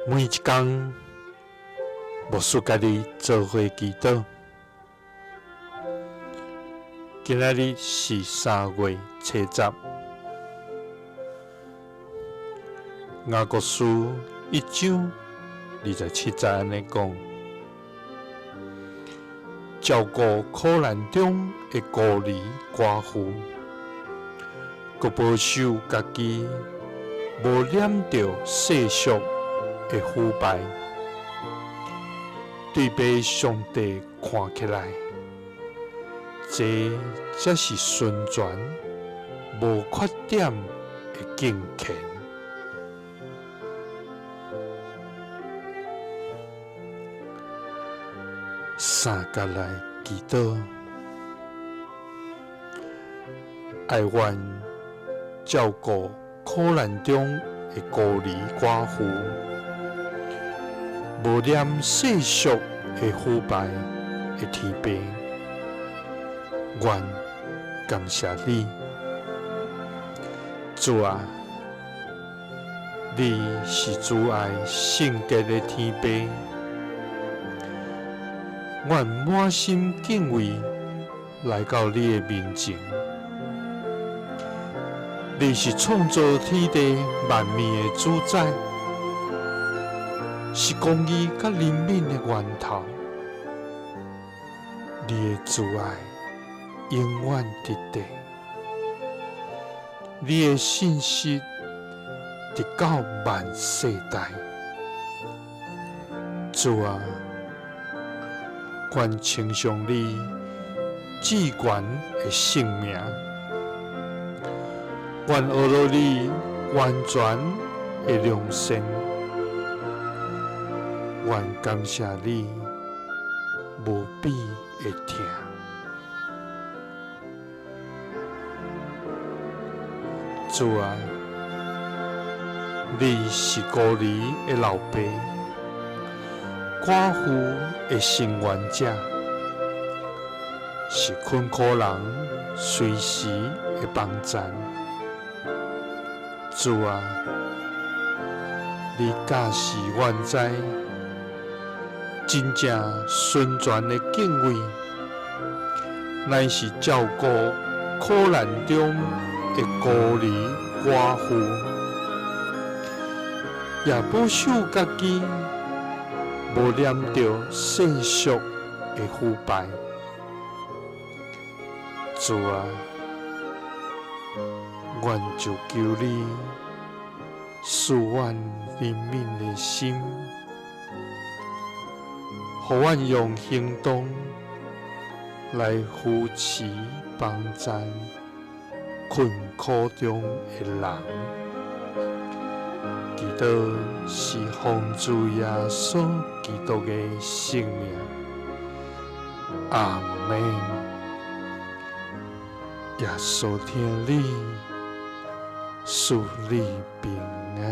每一工，牧師佮你做伙祈禱。今仔日是3月初10，雅各書1章27節按呢講：照顧苦難中的孤兒寡婦，閣保守家己，無染著世俗的腐敗，對被上帝看起來，這才是純全無缺點的敬虔。三佮來祈禱，哀願照顧苦難中的孤兒寡婦，無染世俗的腐敗的天父，願感謝你，主啊，你是慈愛聖潔的天父，阮滿心敬畏來到你的面前。你是創造天地萬物的主宰，是公義佮憐憫的源頭。你的慈愛永遠佇地，你的信實直到萬世代。主啊，阮稱頌你至懸的聖名。願學著你完全的良善，願感謝你無比的疼。主啊，你是孤兒的老爸，寡婦的聲援者，是困苦人隨時的幫贊。主啊，你教示阮知真正純全的敬畏，乃是照顧苦難中的孤兒寡婦，也保守家己無染著世俗的腐敗。主啊，阮就求你賜阮憐憫的心，予阮用行動來扶持幫贊困苦中的人。祈禱是奉主耶穌基督的聖名，阿們。耶穌疼你，賜你平安。